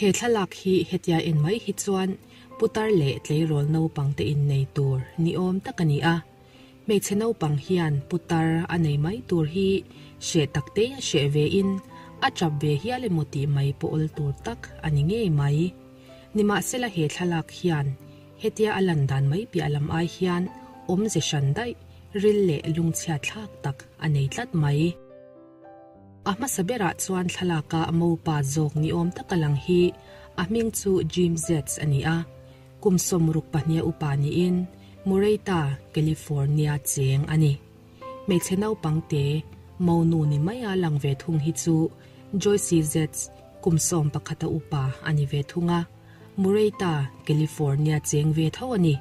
He thlalak hi hetia en mai hi chuan putar leh tleirawl naupang te innei tur ni awm tak a ni a. Hmeichhe naupang hian putar a nei mai tur hi hreh tak te a hreh ve in a tap ve hial emaw tih mai pawh awl tur tak a ni ngei mai. Nimahsela he thlalak hian hetia a lan dan mai piah lam ai hian awmze hran daih ril leh lungchhiat thlak tak a nei tlat mai. A hmasa berah chuan thlalaka mopa zawk ni awm taka lang hi a hming chu Jim Zetz a ni a, kum 62 upa niin Murrieta, California cheng a ni. Hmeichhe naupang te monu ni maia lang ve thung hi chu Joyce Zetz, kum 11 upa a ni ve thung a, Murrieta, California cheng ve tho a ni.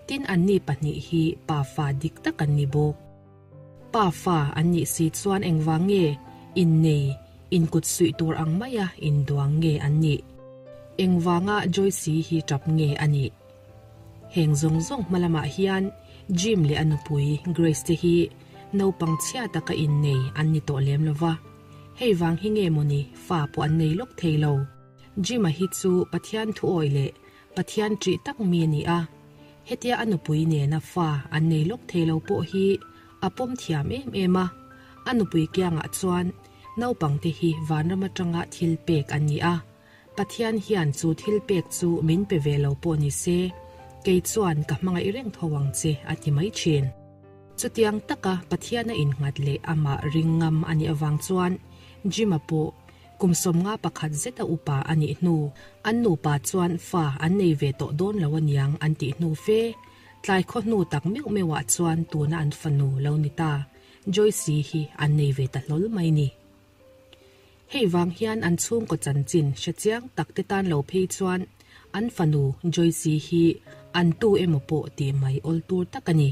Tin anni pahnih hi pafa dik tak an ni bawk. Pa fa an nih si chuan engvang nge innei, inkut suih tur ang maia induang nge an nih? Engvanga Joyce hi tap nge a nih? Heng zawng zawng hma lamah hian Jim leh a nupui Grace te hi naupang chhia taka innei an ni tawh lem lova, hei vang hi nge mawni fa pawh an nei lawk thei lo. Jim-a hi chu Pathian thuawi leh Pathian ṭih tak mi a ni a, hetia a nupui nena fa an nei lawk thei lo pawh hi a pawm thiam em em a, a nupui kiangah chuan naupangte hi vanram atanga thil pek an ni a, Pathian hian chu thil pek chu min pe ve lo pawh ni se, kei chuan ka hmangaih reng tho ang che a ti mai thin. Chutiang taka Pathian a innghat leh amah ring ngam a nih avang chuan Jim-a pawh Kum 51 zeta upa a nih hnu, an nupa chuan fa an nei ve tawh dawn lo aniang an tih hnu fe. Tlai khaw hnu tak meuh meuhah chuan tuna an fanu lo ni ta, Joyce hi an nei ve ta hlawl mai ni. Hei vang hian an chhungkaw chanchin hre chiang tak te tan lo phei chuan an fanu Joyce hi an tu emaw pawh tih mai awl tur tak a ni.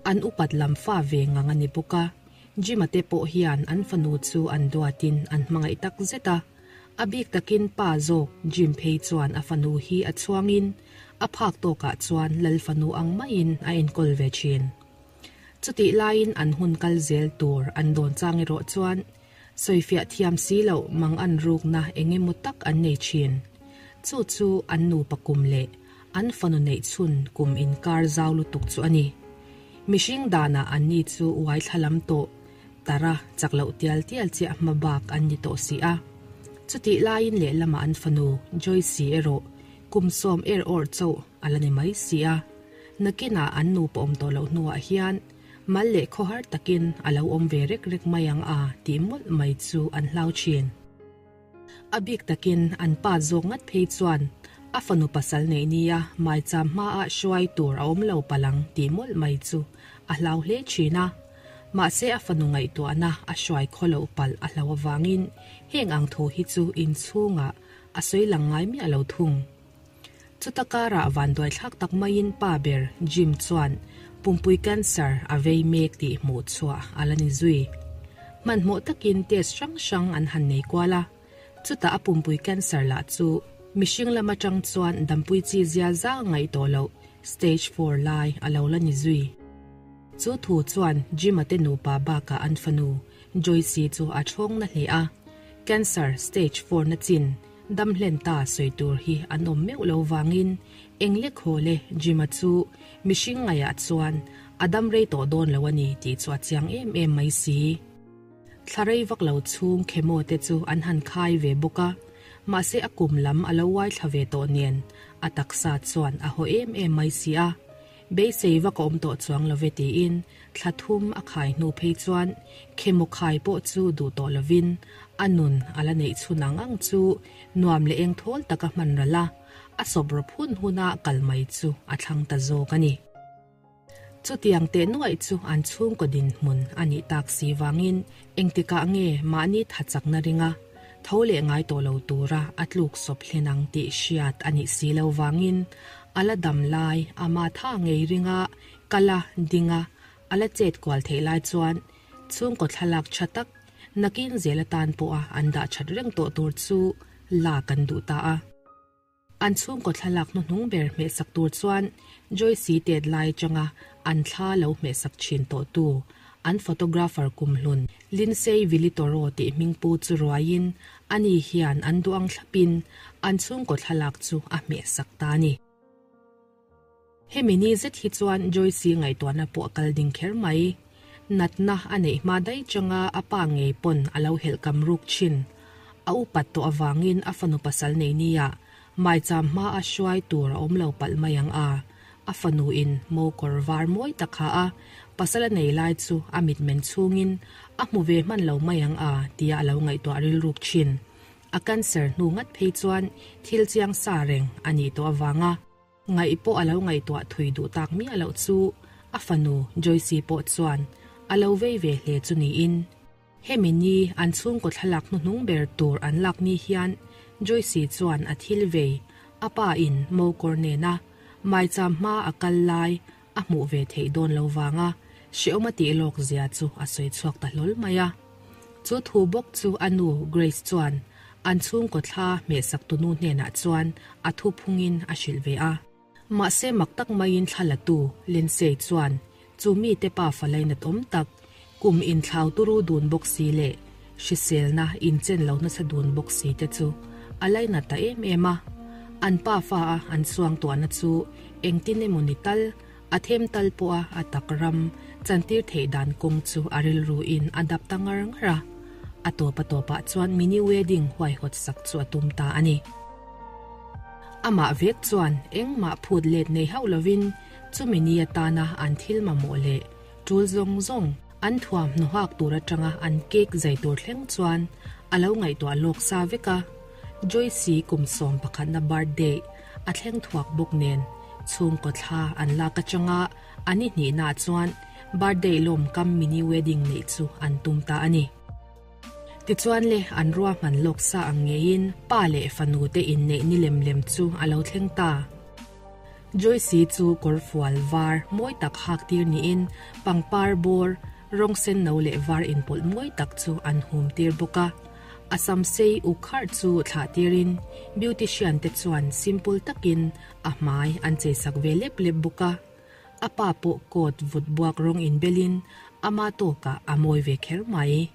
An upat lam fa ve ngang a ni bawk a, Jim-a te pawh hian an fanu chu an duatin an hmangaih tak zet a. A bik takin pa zawk Jim phei chuan a fanu hi a chhuangin a phak tawkah chuan lal fanu ang maiin a enkawl ve thin. Chutih laiin an hun kal zel tur an dawn chang erawh chuan sawifiah thiam si loh mang an rukna eng emaw tak an nei thin. Chu chu an nupa kum leh an fanu neih chhun kum inkar zau lutuk chu a ni. Mihring danah anni chu uai thla lam tawh, tara chak loh tial tial chiah hma bak an ni tawh si a. Chutih laiin lehlamah an fanu Joyce erawh kum sawm er awrh chauh a la ni mai si a. Nakinah an nupa awm tawh loh hnuah hian mal leh khawhar takin a lo awm ve rek rek mai ang a tih mawlh mai chu an hlau thin. A bik takin an pa zawk ngat phei chuan a fanu pasal neih nia maicham hmaah hruai tur a awm lo palang tih mawlh mai chu a hlau hle thin a. Mahse a fanu ngaihtuahna a hruai khaw loh palh a hlau avangin heng ang thu hi chu inchhungah a sawi lang ngai miah lo thung. Chuta karah vanduaithlak tak maiin pa ber Jim chuan pumpui cancer a vei mek tih hmuh chhuah a la ni zui. Hmanhmawh takin test hrang hrang an han nei kual a, chutah a pumpui cancer lah chu mihring lam atang chuan dampui chi zia zang ngaih tawh loh stage four lai a lo la ni zui. Chu thu chuan Jim-a te nupa bakah an fanu Joyce chu a thawng na hle a, cancer stage four na chin Dam hlen ta sawi tur hi an awm meuh lo vangin eng lek haw le Jim-a chu mihring ngaihah chuan a dam rei tawh dawn lo a ni tih chu a chiang em em mai si. Thla rei vak lo chhung chemo te chu an han khai ve bawk a, mahse a kum lam a lo uai thla ve tawh nen a taksa chuan a haw em em mai si a. Beisei vak a awm tawh chuang lo ve tiin thla thum a khai hnu phei chuan chemo khai pawh chu duh tawh lovin a nun a la neih chhun ang ang chu nuam leh eng thawl taka hman ral a, a sawp rawp hun huna kal mai chu a thlang ta zawk a ni. Chutiang teh nuaih chu an chhungkaw dinhmun a nih tak si vangin engtikah nge mahni tha chakna ringa tho leh ngai tawh lo tura a tluk sawp hlen ang tih hriat a nih si lo vangin a la dam lai ama tha ngei ringa kal a, ding a, a la chet kual theih lai chuan chhungkaw thlalak tha tak nakin zel atan pawha an dah that reng tawh tur chu lak an duh ta a. An chhungkaw thlalak hnuhnung ber hmehsak tur chuan Joyce tet lai atanga an thla lo hmehsak thin tawh tu. an photographer kumhlun Lindsay Vilitoro tih hmingpu chu ruaiin ani hian an duh ang thlapin an chhungkaw thlalak chu a hmehsak ta a ni. Hemi ni zet hi chuan Joyce-i ngaihtuahna pawh a kal ding kher mai. Natna a neih hma daih changa a pa ngei pawn a lo helh kam ruk thin. A upat tawh avangin a fanu pasal nei nia maicham hma a hruai tur a awm lo palh mai ang a. A fanu in mo kawr var mawi tak ha a pasal a nei lai chu a mitmen chhungin a hmu ve hman lo mai ang a tia a lo ngaihtuah rilruk thin. A cancer hnu ngat phei chuan thil chiang sa reng a nih tawh avanga Ngaih pawh a lo ngaihtuah thui duh tak miah loh chu a fanu Joyce pawh chuan a lo vei ve hle chu niin. Hemi ni an chhungkaw thlalak hnuhnung ber tur an lak ni hian Joyce chuan a thil vei a pa in mokawr nena maicham hma a kal lai a hmuh ve theih dawn lo vanga hrehawm a tih lawk zia chu a sawi chhuak ta hlawl mai a. Chu thu bawk chu a nu Grace chuan an chhungkaw thla hmehsak tunu hnenah chuan a thu phungin a hrilh ve a. Mahse mak tak maiin thla latu Lindsay chuan chu mite pa fa lainat awm tak, kum inthlau turu dun bawk si leh hriselna inchen lo nasa dun bawk si te chu a lainat ta em em a. An pa fa a an suangtuahna chu engtin emaw ni tal A them tal pawha a tak ram chantir theih dan kawng chu a rilru in a dap ta ngar ngar a, a tawp a tawpah chuan mini wedding huaihawt sak chu a tum ta a ni. Amah vek chuan engmah phut let nei hauh lovin chumi ni atana an thil mamawh leh tul zawng zawng an thuam hnuhak tur atanga an cake zai tur thleng chuan a lo ngaihtuah lawk sa vek a. Joyce-i kum 11 na birthday a thleng thuak bawk nen chhungkaw thla an lak atanga a ni hnihnaah chuan birthday lawm kam mini wedding neih chu an tum ta a ni. Tichuan le an ruahman lawk sa ang ngeiin pa leh fanu te inneih ni lem lem chu a lo thleng ta. Joyce-i chu kawrfual var mawi tak hak tir niin pangpar bawr rawng sen no leh var inpawlh mawi tak chu an hum tir bawk a. A sam sei uk kharh chu thlah tirin beautician te chuan simple takin a hmai an cheisak ve lep lep bawk a. A pa pawh coat vut buak rawng inbelin ama tawkah a mawi ve kher mai.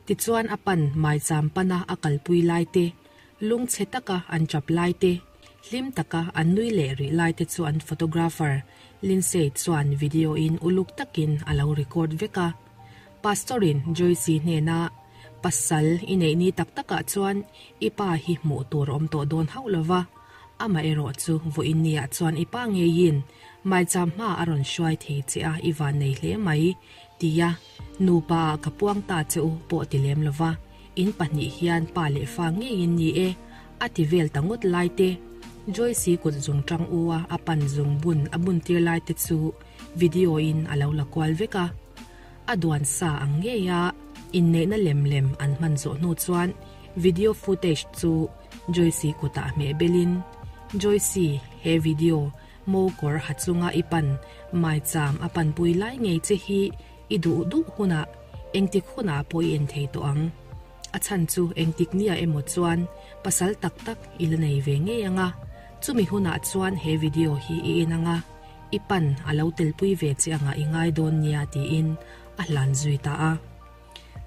Tichuan a pan maicham pana a kalpui lai te, lungchhe taka an chap lai te, hlim taka an nui leh rih lai te chu an photographer Lindsay chuan video in uluk takin a lo record vek a. Pastor in Joyce-i hnena pasal i neih ni tak takah chuan i pa hi hmuh tur a awm tawh dawn hauh lova, amaherawh chu vawiin niah chuan i pa ngeiin maicham hma a rawn hruai thei che a i van nei hle mai tia nupa ah ka puang ta che u pawh ti lem lova, in pahnih hian pa leh fa ngeiin ni e a ti vel ta ngawt lai te, Joyce-i kut zung tang u a a pan zung bun a bun tir lai te chu video in a lo la kual vek a. A duan sa ang ngei a, inneihna lem lem an hman zawh hnu chuan video footage chu Joyce-i kutah hmeh belin, Joyce-i, he video mo kawr ha chunga i pan maicham a panpui lai ngei che hi i duh duh hunah engtik hunah pawh i en thei tawh ang. A chhan chu engtik nia emaw chuan pasal tak tak i la nei ve ngei ang a, chumi hunah chuan he video hi i en ang a, i pan a lo telpui ve che anga i ngai dawn nia tiin a hlan zui ta a.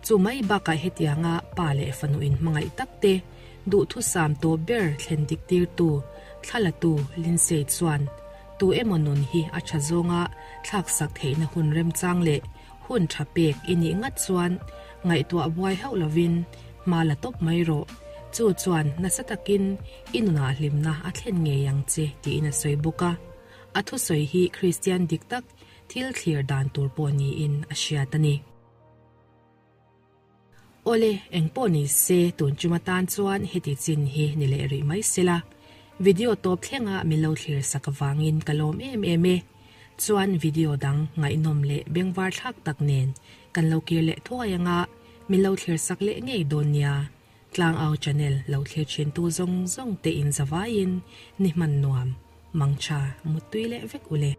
Chu mai bakah hetianga pa leh fanu inhmangaih tak te duhthusam tawp ber thlen dik tirtu thlalatu Lindsay chuan tu emaw nun hi a tha zawnga thlaksak theihna hun remchang leh hun tha pek i nih ngat chuan ngaihtuah buai hauh lovin hma la tawp mai rawh. Chu chuan nasa takin i nunah hlimna a thlen ngei ang che tiin a sawi bawk a. A thusawi hi Kristian dik tak thil thlir dan tur pawh niin a hriat a ni. Awle, eng pawh ni se tun chuma tan chuan heti chin hi ni leh rih mai sela. Video tawp thlenga min lo thlir sak avangin ka lawm em em e. Chuan video dang ngaihnawm leh bengvar thlak tak nen kan lo kir leh thuai anga min lo thlir sak leh ngei dawn nia. Tlangau channel lo thlir thin tu zawng zawng te in zavaiin ni hman nuam, mangtha, muttui leh vek ule.